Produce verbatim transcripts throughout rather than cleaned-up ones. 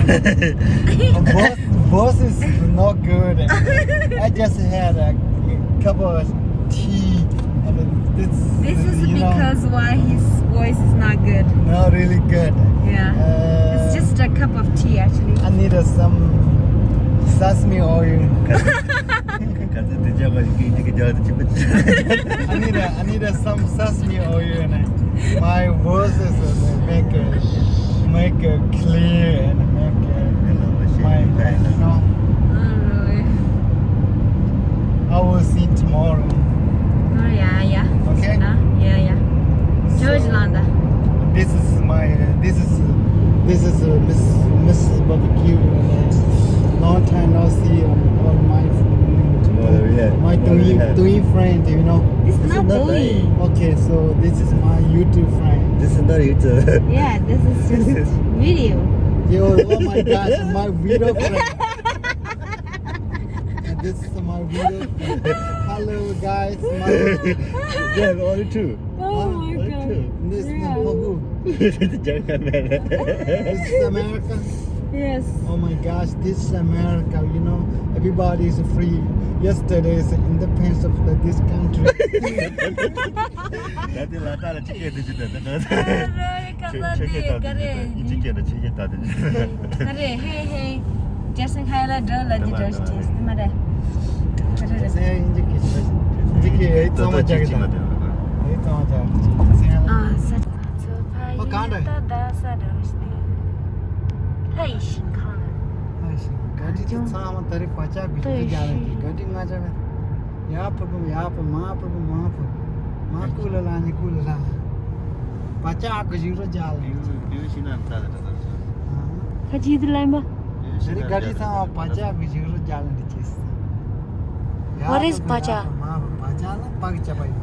Boss, boss is not good. I just had a cup of tea. And it's, This is you know, because why his voice is not good. Not really good. Yeah. Uh, It's just a cup of tea, actually. I need uh, some sesame oil. ག་ཚོད་དེ་རྒྱབ་པ་ཞིག་གིས་འདི་གི་རྒྱབ་དུ་ཅི་པ། I need a, I need a, some sesame oil and uh, my voice is uh, make uh, make uh, clear and make uh, my, you know. All right. I will see tomorrow. Oh, yeah, yeah. Okay? Uh, yeah, yeah. George Landa. This is my, uh, this is, uh, this is uh, Miss, Miss Barbecue. Uh, long time no see on all my Oh, yeah. My Dongyi, Dongyi friend, you know. This is not Dongyi. Okay, so this is my YouTube friend. This is not YouTube. Yeah, this is just video. Yo, oh my gosh, my video friend. And this is my video friend. Hello, guys. My Yeah, only two. Oh my God. This is Pagu. This is America. Yes. Oh my gosh, this is America. You know, everybody is free. Yesterday is the independence of the, this country. ད་དེ་ལ་ད་ལ་ཅི་སྐད་དེ་ཅི་ད་ད་ད། ཁྱོད་ཁྱོད་སྐད་ད་དེ་ཅི་ད་ཨིན་ཇི་སྐད་ད་ཅི་སྐད་ད་དེ་ཅི་ད། ད་རེད། ཧེ་ཧེ། ཇེ་སན་ཧའི་ལ་འགྲོ་ལ་ཇི་ཇོར་ཇི་ཏེ་མ་རེད། ད་རེད། ད་ཨིན་ཇི་སྐད་ཅི་ད་ཨིན་ཇི་སྐད་ཨེ་ཙམ་མ་ཅག་གི་ད་ཨེ་ཙམ་མ་ཅག་གི་ཨ་ས་ཚོ་ཕ་ཡི་ད་ད་ས་འགྲོ་ཞིག་ལྷ་ཡི་ཞིང་ཁང་ལ། ལྷ་ཡི་ཞིང་ག་འདྲི་དེ་ཚང་མ་ད་རེད། བ་ཅག་གི་ཞིང་ཁ་རྒྱག་ལ་གི་ག་འདྲི་ང་ཅག་རེད། ཡ་ཕུ་ཕུ་ཡ་ཕུ་མ་ཕུ་ཕུ་མ་ཕུ་མ་ཀུ་ལ་ལ་ནི་ཀུ་ལ་ལ། བ་ཅག་གི་ཞིང་རོ་རྒྱག་ལ་ཡོད། དེ་ཞིག་ན་ད་ད་ད་ད། ཁ་ཅིག་དེ་ལན་པ། དེ་རིང་ག་དྲི་ཚང་བ་བ་ཅག་གི་ཞིག་རོ་རྒྱག་ལ་འདི་ཅེས། What is བ་ཅག། མ་བ་ཅག་ལ་པ་གི་ཅ་པ་ཡོད།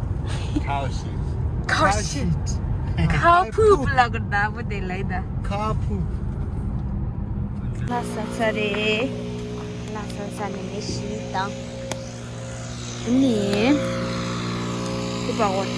Cow shit. Cow shit. Cow poop ལ་གི་ད་བུ་དེ་ལ་ད། Cow poop. ལ་ས་ས་རེད། ལ་ས་ས་ནས་མེ་ཤི་དང་། ནི། ཁུ་པ་འོ་ད།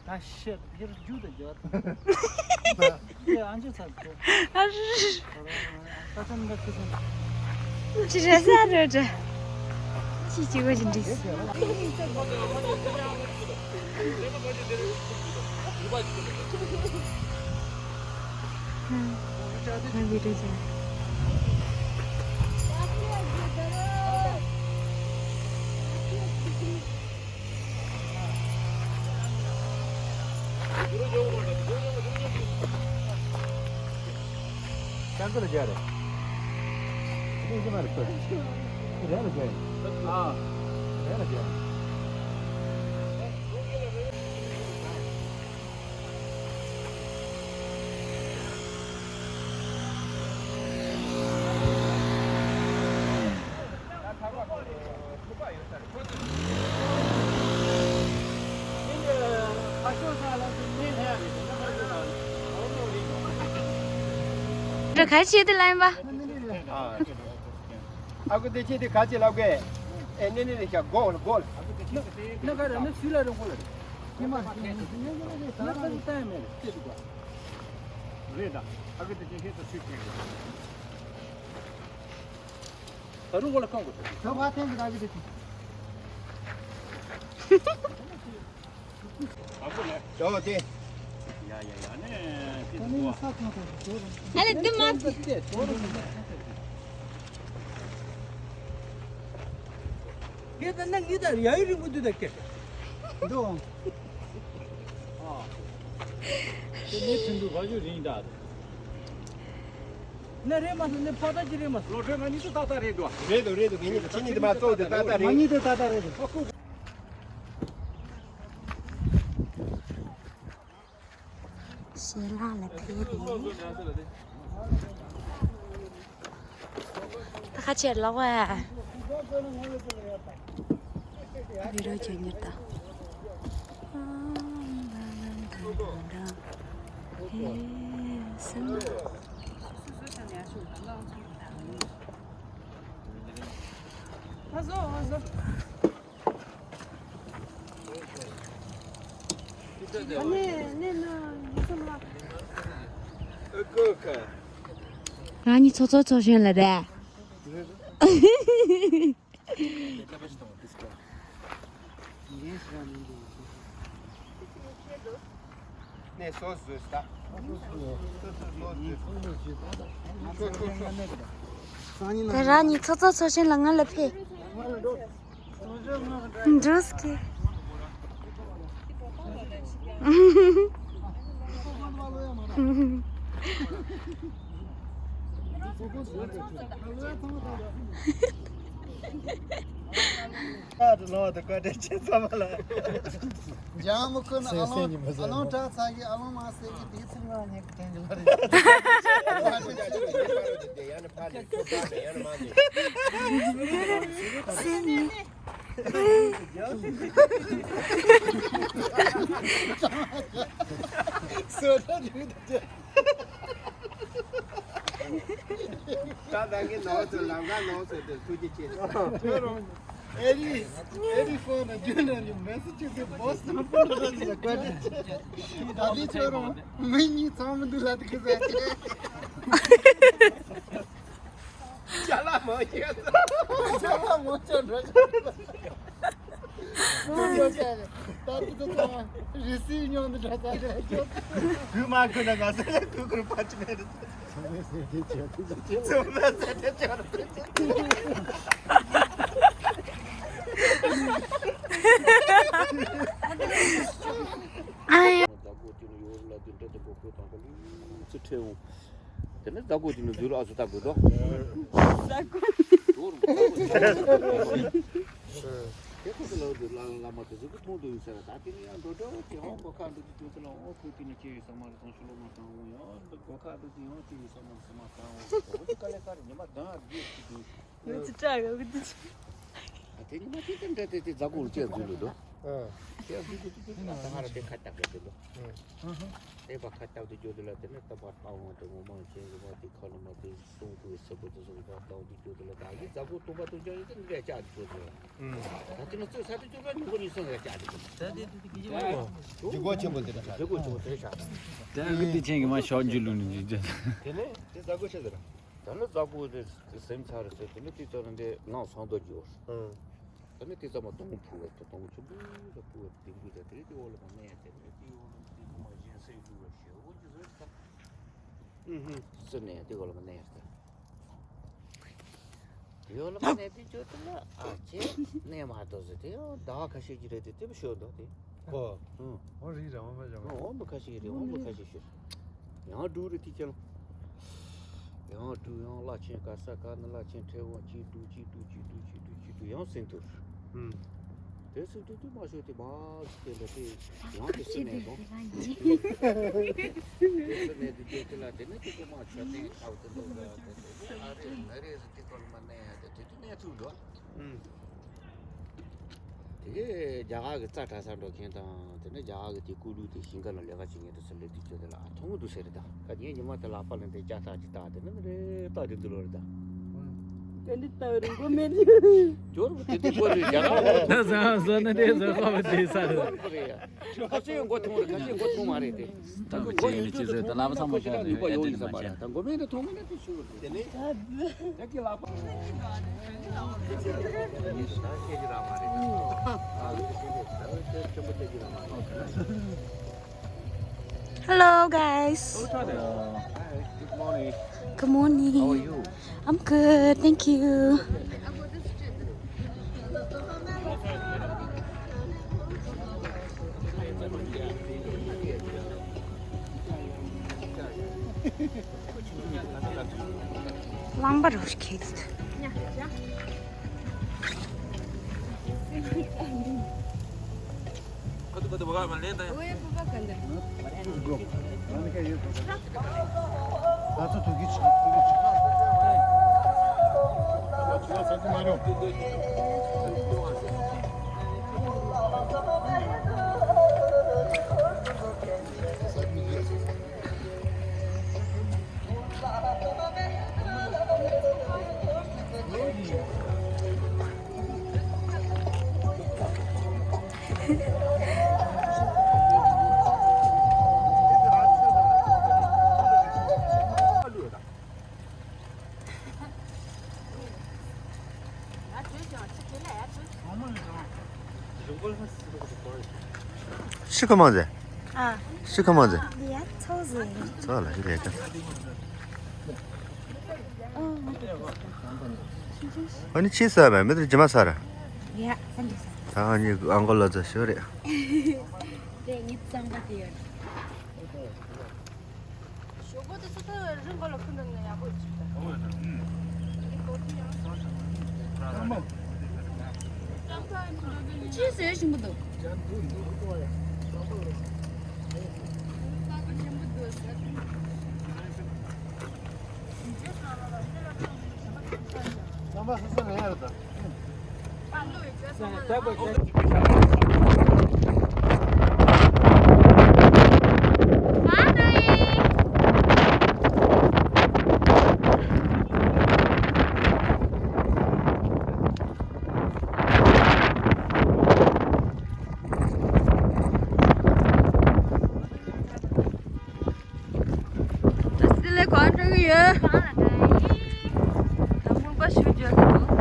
ད་ཤི་ཡར་རྒྱུ་དང་རྒྱུ། དེ་ཨ་འཇུ་ཚར་དེ། ཨ་རུ། ད་ཚང་མ་ཁུ་སིམ། ཅི་རེད་ཟེར་རེད་དྲ། ཅི་ཅི་གོ་ཅི་འདྲི། ང་བི་ཌིའོ་བྱས། ཅང་ཀི་ལ་རྒྱག་རེད། ཅི་ཅི་མ་རེད་ཁོས། རེད་ལ་རྒྱག་ཡིན། ཨ། རེད་ལ་རྒྱག་ཁ་ཆེ་དེ་ལ་ཡིན་པ། ཨ་ཁུ་དེ་ཆེ་དེ་ཁ་ཆེ་ལབ་གས། ཨེ་ནི་ནི་ནི་ཤ་གོ་ལ་གོ་ལ། ན་ག་ར་ན་སུ་ལ་ར་གོ་ལ། ཉི་མ་ན་ག་ར་ལྟ་ཡ་མེད་རེད་ཅེས་འདུག་ག་རེད་ད། ཨ་ཁུ་དེ་ཆེ་ཁྱེད་ཚོ་སུས་ཁྱེད་གི། ད་རུང་གོ་ལ་ཁང་གོ་ད་བ་ཐེན་གི་ད་གི་དེ་ཆེ། ཨ་ཁུ་ལ། ཡོ་དེ། ཡ་ཡ་ཡ་ནས་དེ་ད་ནི་ས་ཁང་ཐོག་ཏུ་ཟོ་རུ། ཨ་ལེ་དུ་མ་དེ་ཟོ་རུ་མི་ད་ཁྱེད་ད་ན་ངི་ད་ཡ་ཡི་རིང་པོ་དུ་ད་ཁྱེད་འདུག་ཨ་དེ་ནི་ཐུན་དུ་བ་ཞུ་རིང་ད། ནི་རེད་མ་སོང་ནི་ཕ་ད་ཅི་རེད་མ་སོང་། ལོ་གྲོས་ང་གཉིས་སུ་ཏག་ཏག་རེད་འགྲོ། རེད་འདུག་རེད་འདུག་ངེད་གཉིས་ཀྱི་ཆེ་ཉིད་དེ་མ་གཙོ་དེ་ཏག་ཏག་རེད། ང་གཉིས་དེ་ཏག་ཏག་རེད་འདུག་ཞལ་ལག་ལ་ཕེབས་རེད། ད་ཁ་ཆེར་ལོག་བས། བི་རོ་ཅོ་ཉིར་ད། ཧེ་སེམས། ཨ་ཟོ་ཨ་ཟོ། རང་ཉིད་ཚོགས་གཙོ་ཚོགས་གཞོན་ལ་རེད། ནས་སོ་བཟོས་ས། ད་རང་ཉིད་ཚོགས་གཙོ་ཚོགས་གཞོན་ལ་ང་ལ་ཕེབས། འགྲོ་སྐྱེ། ལོ་དུ་བཀའ་དྲིན་ཆེ་ཚང་མ་ལ། འཇང་མུ་ཁུ་ནི་ཨ་ལོང་ཨ་ལོང་གྲགས་ཚ་གི་ཨ་ལོང་མ་ཟེར་གི་དེའི་ཚིག་ངག་ཉེ་གི་དྲན་གི་ལ་རེད། སོ་ད་རེད། ད་ད་གིན་ནོར་སོང་ལམ་ཁ་ནོར་སོང་དེར་ཐུགས་རྗེ་ཆེ། ཨེ་རི་ཨེ་རི་ཕོན་ན་རྒྱུན་ལ་ནི་མེ་སི་ཅུ་སི་བོ་སི་ཊོན་ཕུ་ལ་ར་ལ་བཀའ་དྲིན་ཆེ། ད་དེ་ཁྱོད་རང་མི་གཉིས་ཚང་མི་འདུག་ལ་དེ་གི་ཟེར་ཏེ། ཅ་ལག་མང་ཆེ། ཅ་ལག་མང་ཆེ་འདྲ། ད་དེ་ཚོ་ཚང་མ་རི་སིབ་མྱོང་འདི་འདྲ་ད་དེ་ལ་ཁྱོད། གུས་མ་གུས་ན་ང་ཚོ་ལ་གུས་གུར་ཕ་ཆུ་མེད་རེད། ཚོད་མ་ཚད་དེ་ཆོར། ཨ་ཡ། ད་གོ་དེ་ནི་ཡོ་རོབ་ལ་དེ་འདྲ་དེ་གོ་ཁོ་དང་གོ་ལུ་ཚུ་ཁྲེ་འོང་། དེ་ནས་ཟ་གོ་དེ་ནས་འཛུལ་ཨ་ཚོ་ལྟ་དགོས་དོ། ཟ་གོ། དེ་ཁོ་ཚོ་ལ་འདུག་ལ་ལ་མ་དེ་ཟུག་གི་མཐོང་དུ་ཡིན་ཟེར། ད་དེ་ནས་ཡང་འགྲོ་འགྲོ་དེ་ཧོང་གོ་ཁ་འདུག་དེ་དུས་ཚོད་ལ་ཨོ་ཁོས་དེ་ནས་ཁྱེད་ཡི་ས་མ་རེད་དང་ཤུ་ལོ་མ་དང་འོང་ཡང་འདི་གོ་ཁ་འདུག་དེ་ཡང་ཁྱེད་ཡི་ས་མ་རེད་ས་མ་དང་འོང་ཨོ་དེ་དཀའ་ལས་ཁ་རེད། ཉི་མ་དང་ཨ་དགེ་ཅིག་འདུག་ངས་ཅི་སྐྲག་ཡོད་གི་འདུག་ཨ་དེ་ཉི་མ་དེ་དེ་འདྲ་དེ་དེ་ཟ་གོ་ལ་ཅེས་འཛུལ་ལོ་དོ། ཨ་དེ་འཛུལ་དུས་དེ་དེ་ལ་ད་ཧ་ར་དེ་ཁ་བཏགས་གི་དེ་ལོ། ཨ་ཧ། ཨེ་བ་ཁ་བཏགས་དེ་འཇོག་དེ་ལ་དེ་ནས་ད་བ་ལྟ་འོང་དེ་ངོ་མ་ཅན་གི་བ་དེ་ཁ་ལ་མ་དེ་སོང་དུ་ས་བུ་དེ་སོང་བ་ལྟ་འོང་དེ་འཇོག་དེ་ལ་ད་ཡི་ཟ་གོ་སྟོང་པ་དེ་འཇོག་ཡི་དེ་འདྲ་ཅག་དེ་འཇོག་དེ་ལ། ཨ་ད་དེ་ནས་ཚོས་ས་དེ་འཇོག་ག་ཉིན་གོ་ཉིན་སོང་ཡ་ཅག་དེ་འཇོག་དེ་དེ་དེ་གི་ཡོད་ལོ། འཇུག་སྒོ་ཆེན་པོ་དེ་འདྲ་ཤག་འཇུག་སྒོ་ཆེན་པོ་དེ་ཤག་དེ་གི་དེ་ཆེན་གི་མ་ཤོག་འཇུ་ལུ་ནི་འཇུ་དེ་ནས་དེ་ཟ་གོ་ཆེ་ཟེར། ད་ནི་ཟ་གོ་དེ་སེམས་ཚ་རེད་ཟེར་དེ་ནི་དེ་ཚོ་རང་དེ་ནང་སང་དོ་འཇོག་ད་ནི་དེ་ཚང་མ་དོང་ཕུ་བ་དང་དོང་ཆུ་བུ་ལ་ཕུ་བ་ལྡིང་གུ་དང་དེ་དེ་འོག་ལ་མ་གནས་ཡ་དེ་ནི་དེ་འོག་ལ་མ་དེ་ཚང་མ་གཞན་སེ་ཕུ་བ་ཞེ་འོ་ཅི་ཟེར་ད། ཨུ་ཧུ། སུ་གནས་ཡ་དེ་འོག་ལ་མ་གནས་ཡ་ད། དེ་འོག་ལ་མ་གནས་དེ་ཅོ་དེ་ལ་ཨ་ཅེ་གནས་མ་ཐོ་ཟེར་དེ་ཡང་ཟླ་བ་ཁ་ཤས་ཀྱི་རེད་དེ་དེ་བ་ཤོད་འདུག་དེ། ཁོ། ཨུ། འོ་རི་ར་མ་མ་ར་མ། འོ་འོ་མ་ཁ་ཤས་རེད་འོ་མ་ཁ་ཤས་ཤོད། ཡང་འབྲུག་རེད་དེ་ཁྱེད་ལ། ཡང་འབྲུག་ཡང་བླ་ཆེན་ག་ས་ག་ནི་བླ་ཆེན་ཁྲེ་དབང་གཅིག་འབྲུག་གཅིག་འབྲུག་གཅིག་འབྲུག་གཅིག་འབྲུག་གཅིག་འབྲུག་ཡང་སེང་ཐུར། ཨུམ། དེ་སེང་ཐུར་དུ་མ་ཤོད་དེ་མ་ཟིག་དེ་ལ་དེ་ཡང་དེ་སུ་ནས་དོ། དེ་སུ་ནས་དེ་དེ་དེ་ལ་དེ་ནས་དེ་ཀོ་མ་ཆོད་ནས་ཁྲའུ་དེ་འདུག་ལ་དེ་དེ་ཨ་རེ་ན་རེ་ཟིག་དེ་ཀོ་ལ་མ་གནས་ཡ་དེ་དེ་དེ་གནས་ཐུབ་འགྲོ། ཨུམ། དེ་གས་རྒྱ་གར་གི་རྩྭ་གྲ་ས་འགྲོ་མཁན་དང་དེ་ནས་རྒྱ་གར་གི་དེ་ཀུ་ལུ་དེ་ཞིང་ཁ་ལ་ལས་ཀ་བྱེད་མཁན་དེ་ཚོ་ལས་དུས་ཚོད་དེ་ལ་ཨ་མཐོང་གི་འདུག་ཟེར་རེད་ད། ཁ་ཉིན་ཉི་མ་དེ་ལག་པ་ལ་འདི་ལྕགས་ཐག་ཅིག་བཏགས་དེ་ནི་རེད་བཏགས་དེ་འདུག་ལོ་རེད་ད། དེ་འདི་ལྟ་བའི་རིང་པོ་མེད་དུས། ཇོ་རུ་དེ་དུས་ཁོ་ཚོས་རྒྱ་གར་ད་ཟ་ཟ་ནི་དེ་ཟ་ཁ་བ་དེ་ས་རེད། ཁ་ཤས་མགོ་མཐོང་རེད་ཁ་ཤས་མགོ་མཐོང་མ་རེད་དེ། ད་ཁོ་ཅི་ཡོད་ནི་ཅི་ཟེར་ད་ལབ་ཚང་མ་ཤ་རེད་ཡ་དེ་ནི་མ་ཤ་ད་མགོ་མེད་དུ་མཐོང་མེད་ན་དེ་ཤུ་རུ་དེ་ནི་ད་ཀི་ལག་པ། Hello, guys. Hello. Hi. Good morning. Good morning. How are you? I'm good, thank you. རླངས་པ་རུ་ཁེགས། ཤི་ཁ་མང་ཟེ། ཨ། ཤི་ཁ་མང་ཟེ། ཡ་ཚོ་ཟེ། ཚོ་ལ་ཤི་རེ་ཀ། ཨ་ནི་ཆི་ས་བས་མི་དེ་ཇི་མ་ས་ར། ཡ་ཨ་འདི་ས། ད་ཨ་ནི་ཨང་གོ་ལ་ཛ་ཤོ་རེ། དེ་ཉིད་གཙང་པ་དེ་ཡོད། ཞོགས་པ་དེ་ཚོ་ད་རི་མགོ་ལ་ཁུར་འགྲོ་ན་ཡག་པོ་ཡོད་ཅིག་ད། ཅི་ཟེར་ཞིམ་པོ་འདུག་སི་ལེ་གོ་འགྲོ་གི་ཡོད། ད་མུན་པ་ཞུ་རྒྱུ་འདུག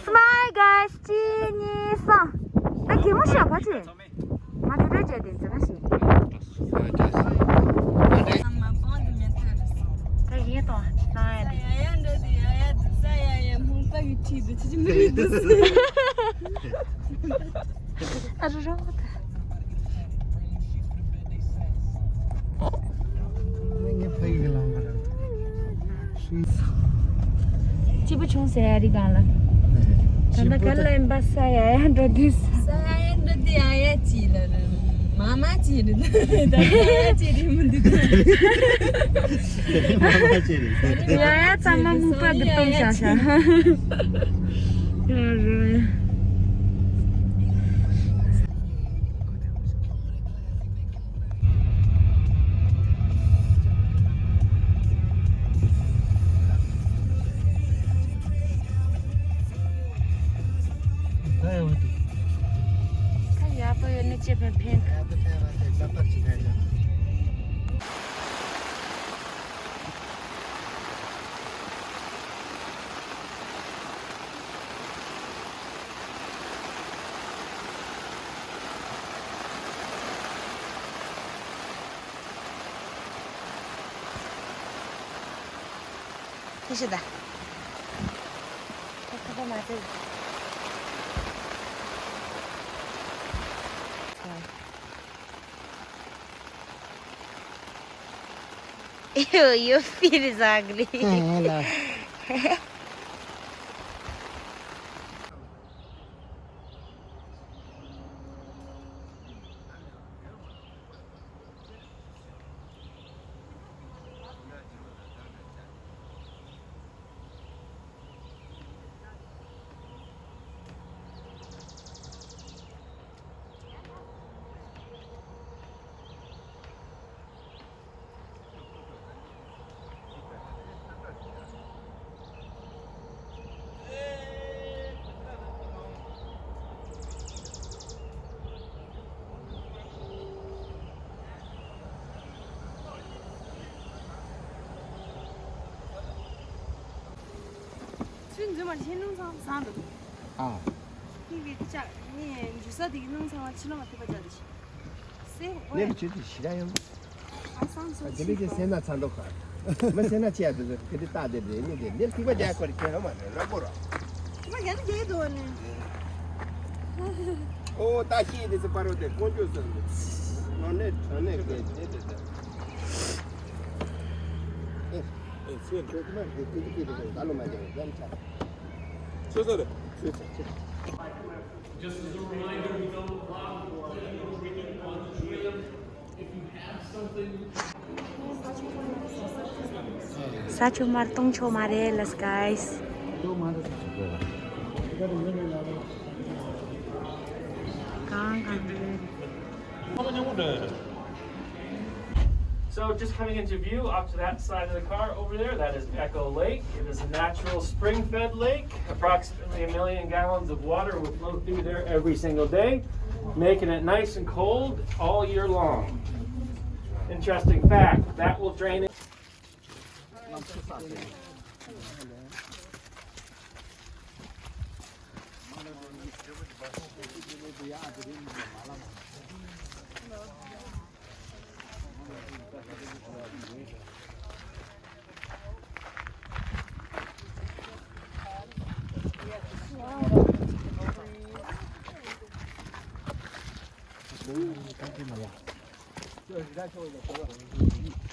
Smile, guys. གཅིག་གཉིས་གསུམ། ད་གད་མོ་ཤོར་བ་ཅི། ང་དེ་འདྲ་བྱས་ཏེ་འཛིན་ན་ཞིག་ད་གཞན་དང་ལ་ཡ་ཡ་འདྲ་དེ་ཡ་ཡ་འདི་ས་ཡ་ཡ་མུན་པ་གི་ཁྲིད་དུ་ཅི་ཅི་མི་རིགས་འདུག་ཨ་རོ་རོ། ངས་ཕ་ཡུལ་གྱི་ལམ་ཁ་རེད། སྐྱིད་པོ་བྱུང་ཟེར་ཡ་རི་སྒང་ལ། ད་ལྟ་ག་ལ་ཡིན་པ་ས་ཡ་ཡ་འགྲོ་དུས། ས་ཡ་ཡ་འགྲོ་དུས་ཡ་ཡ་ཅི་ལ་རེད། མ་མ་ཅི་རེད། ད་ཡ་ཡ་ཅི་རེད་མི་འདུག་ད་ཡ་ཡ་ཅི་རེད། ཡ་ཡ་ཚང་མ་སྨུག་པ་གི་བཏུམ་བཞག་བཞག་ཡ་རེད། ད་ཡག་པོ་ཡོད་ན་ཅེས་པའི་ཕན། ཐི་ཤི་ད། ཐ་ཐ་མ་ཚད། Ew, your feet is ugly. ཚུར་འཛུལ་མ་ཤེས་ནུས་ཙང་བཟང་འདུག་ཨ། ཁྱི་གི་ལྕགས་ནི་འཇུ་ས་དེ་གི་ནང་ཚང་བ་ཕྱི་ལོགས་ལ་ཐིགས་པ་སྦྱར་ཏེ་ཤི། སེ་ནས་ལ་ཆུ་དེ་ཞི་ར་ཡོང་། ཨ་སང་སོ་དེ་ལས་ཀྱི་སེ་ན་ཚ་མདོག་ཁ། མི་སེ་ན་ཆེ་ཡ་དེ་ཚོ་གི་དེ་རྟགས་དེ་རེད་ནི་དེ་ནས་ཐིགས་པ་རྒྱག་ཁོ་རེ་ཁྱོད་ཡོང་མ་རེད་ར་གོ་ར། ཐིགས་པ་རྒྱག་ནི་རྒྱག་གི་འདུག་ནི། ཨོ་ད་ཤི་དེ་ཚེ་པ་རོ་དེ་ཀོང་ཅོ་སོན་དེ། ནོ་ནེ་ཁྲ་ནེ་གེ་དེ་དེ་དེ། ཨེ་ཨེ་ཚེ་ཁྱོད་ཀྱི་མ་གི་ཀི་ཀི་ཀི་དེ་ད་ལོ་མ་རྒྱག་རྒྱག་ཆ། ཚོད་ཚོད་རེད། ཚོད་ཚོད་ཚོད། Just as a reminder, we don't allow recording or drinking on the trail. If you have something. ས་ཆུ་མར་གཏོང་ཆོག་མ་རེད་ལ་སྐའིས། གང་གང་རེད། So just coming into view off to that side of the car over there, that is Echo Lake. It is a natural spring-fed lake. Approximately a million gallons of water will flow through there every single day, making it nice and cold all year long. Interesting fact, that will drain it.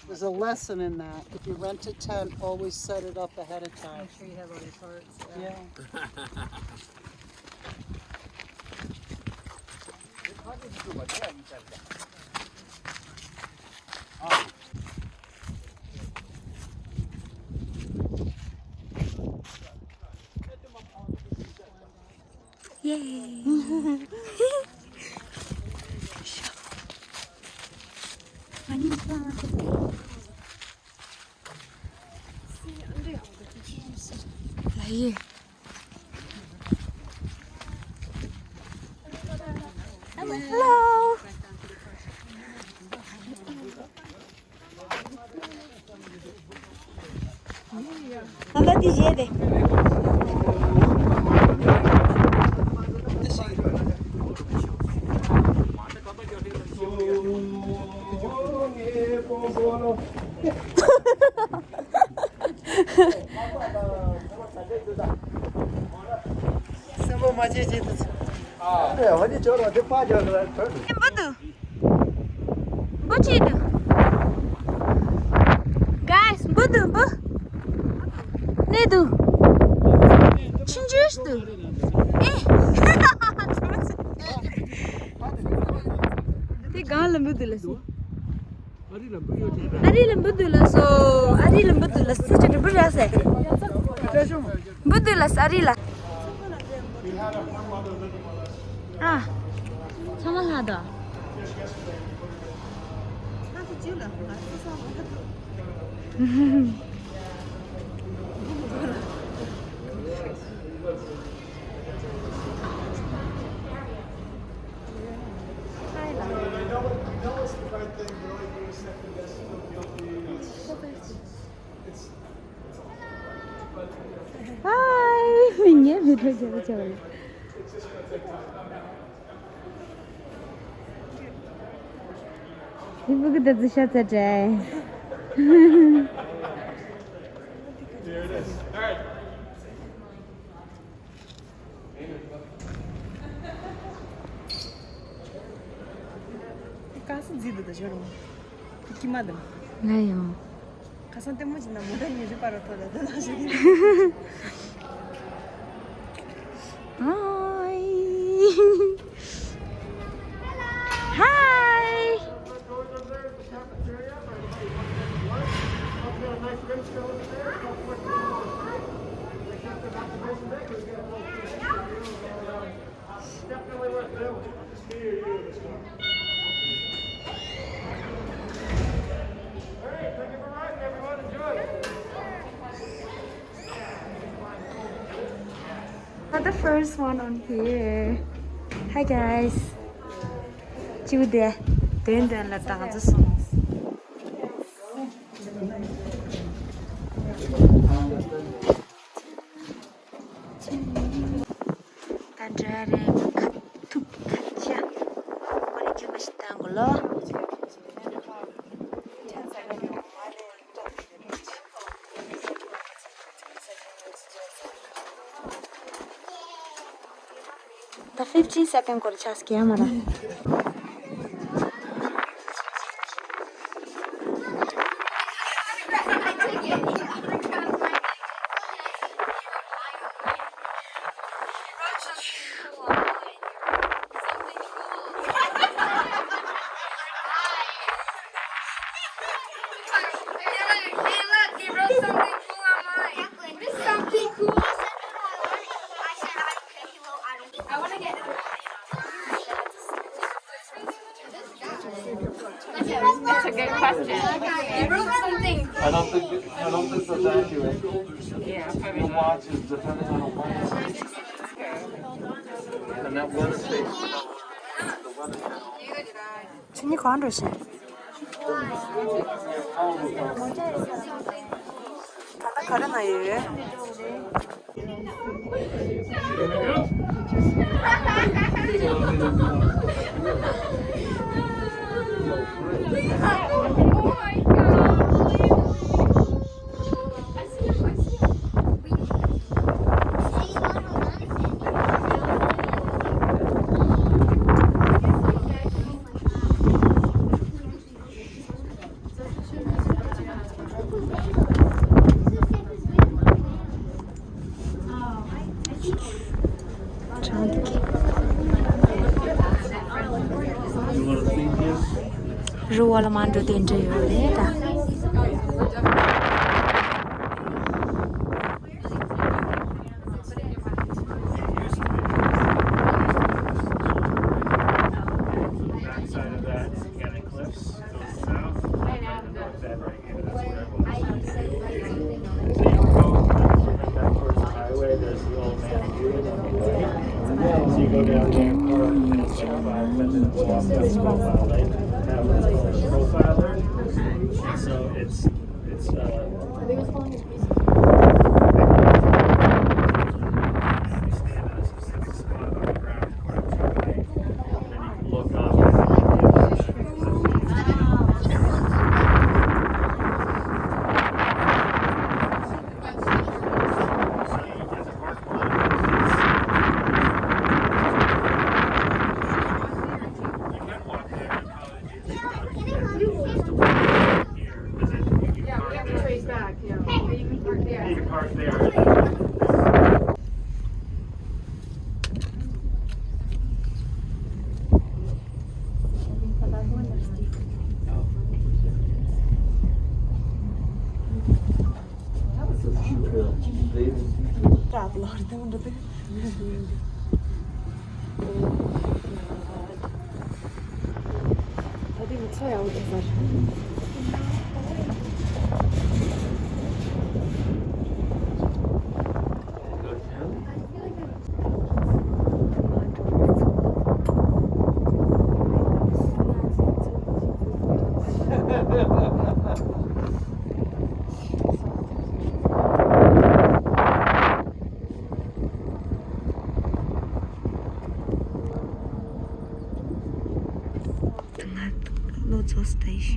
There's a lesson in that. If you rent a tent, always set it up ahead of time. Make sure you have all your tarps. Yeah. Yay! Hello. ད་ལྟ་འདི་བཞེས་ཏེ། སེམས་པ་མ་བརྗེད་བྱེད་དུ། ཨ་ནི་འོ་ནི་ཅོ་རོ་དེ་ཕ་ཅོ་རོ་ལ་ཐོན། འབུ་འདུག་འབུ་ཅི་འདུག Guys, འབུ་འདུག་འབུ། གནས་འདུག་ཆུང་ཆུང་ཞིག་འདུག་ཨེ། དེ་སྒང་ལ་འབུ་འདུག་ལ་སི། ཨ་རི་ལ་འབུ་འདུག་ལ་སོ། ཨ་རི་ལ་འབུ་འདུག་ལ་སི་ཅི་འདྲ་འབུ་ར་སེ། འབུ་འདུག་ལ་སི་ཨ་རི་ལ། ཨ། ཚང་མ་ལྷག་དོ། Hi. ངས་བི་ཌིའོ་བརྒྱབ་བྱས་པ་ལ། འདི་སྤུ་གུ་དེ་ཚོ་ཤ་ཚ་དྲགས། ཁ་སང་འཛིན་འདུག་ད་ཞོར་རུ། ཁྱི་མ་དང་། ང་ཡང་། ཁ་སང་ལྟད་མོ་ཅིག་ན་མོ་ཊ་ཉི་ཤུ་པ་ར་ཐོ་ད་ད་ན་ཞིག Hi. Hi. Not the first one on here. Hi guys. ཅིའུ་དེ། དོན་དོན་ལ་ད་ང་ཚོ་སོང་། ད་ འདྲ་རེད། ཁ་ཐུག་ཁ་ཆ་ཀོ་ནི་ཁྱོད་མ་ཞིག་བཏང་གོ་ལོ། ད་fifteen second སྐོར་ཆགས་ཀྱི་ཡ་མ་ར། Hey, look, he wrote something cool online. This is something cool. I said, I, okay, well, I don't. I want to get. That's a good question. He wrote something. I don't think, I don't think that's accurate. Yeah, probably. Your watch is depending on a watch. And that weather station, the weather channel. ཁྱེད་གཉིས་གང་འགྲོ་ཤེས། ད་ལྟ་ག་རེ་ན་ཡོད། རི་བོ་ལ་མ་འགྲོ་དེ་འདྲ་ཡོད་རེད་ད། Backside of that, Scannick Cliffs, goes south, and then north end right here, that's where it was. So you go, you go back towards the highway, there's the old man. So you go down there, five minutes walk up to Mile Lake, have a profiler. So it's, it's, uh, Yeah, we have to trace back, yeah. You can park there. ང་ལོ་ཚོད་ལྟ་ཡི་ཤི།